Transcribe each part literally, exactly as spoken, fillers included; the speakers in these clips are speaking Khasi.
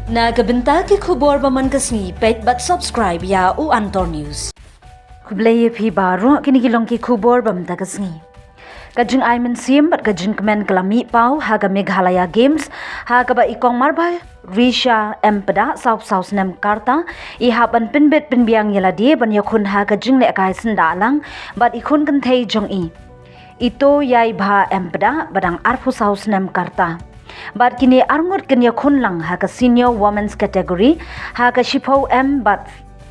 Na ka bynta ki khubor ba man ka sngi, peit bad subscribe ïa u Antor News. Khublei ïa phi baroh, kine ki long ki khubor ba man ka sngi. Ka jingai mynsiem bad ka jingkmen ka la mih paw ha ka Meghalaya Games, ha kaba i Kong Marbar Risha M Pdeng, saw phew saw snem ka rta, i hap ban pynbit pynbiang ïa lade ban ïakhun ha ka jinglehkai syndah lang bad i khun kynthei jong i, i Toiaibha M Pdeng, ba dang ar phew saw snem ka rta. Bad kine arngut kin ïakhun lang ha ka senior women's category, ha ka shi phew M bad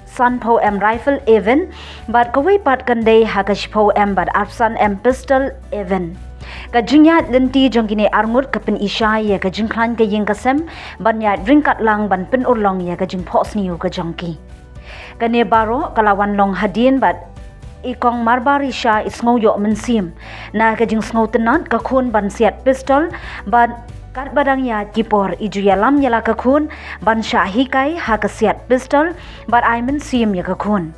san phew M rifle event, bad kawei pat kan dei ha ka shi phew M bad ar phew san M pistol event. Ka jingïaid lynti jong kine arngut ka pyni shai ïa ka jingkhlaiñ ka ïing ka sem ban ïaid ryngkat lang ban pynurlong ïa ka jingphohsniew ka jong ki. Kane baroh ka la wan long hadien bad i Kong Marbar Risha i sngew ïoh mynsiem na ka jingsngewtynnad ka khun ban siat pistol, bad katba dang ïaid ki por i ju ïalam ïa la ka khun ban shah hikai ha ka siat pistol bad ai mynsiem ïa ka khun.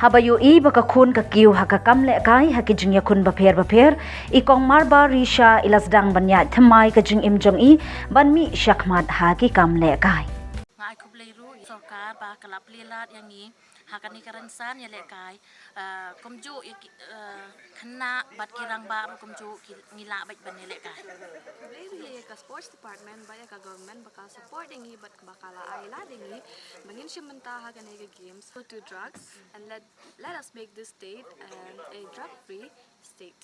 Haba ïohi ba ka khun ka kiew ha ka kam lehkai ha ki jingïakhun bapher bapher, i Kong Marbar Risha i la sdang ban ïaid thymmai ka jingim jong i ban mih shakhmat ha ki kam lehkai. Nga ai khublei ruh ïa sorkar ba ka la plie lad ïa ngi ha kane ka rynsan ïalehkai, eh, kumjuh ïa ki, eh, khynnah bad ki rangbah ruh kumjuh ki, ngi lah beit ban ïalehkai. Khublei ruh ïa ka sports department bad ïa ka government ba ka support ïa ngi bad ba ka la ai lad ïa ngi ba ngin shim bynta ha kane ka games. No to drugs and let, let us make this state, um, a drug free state.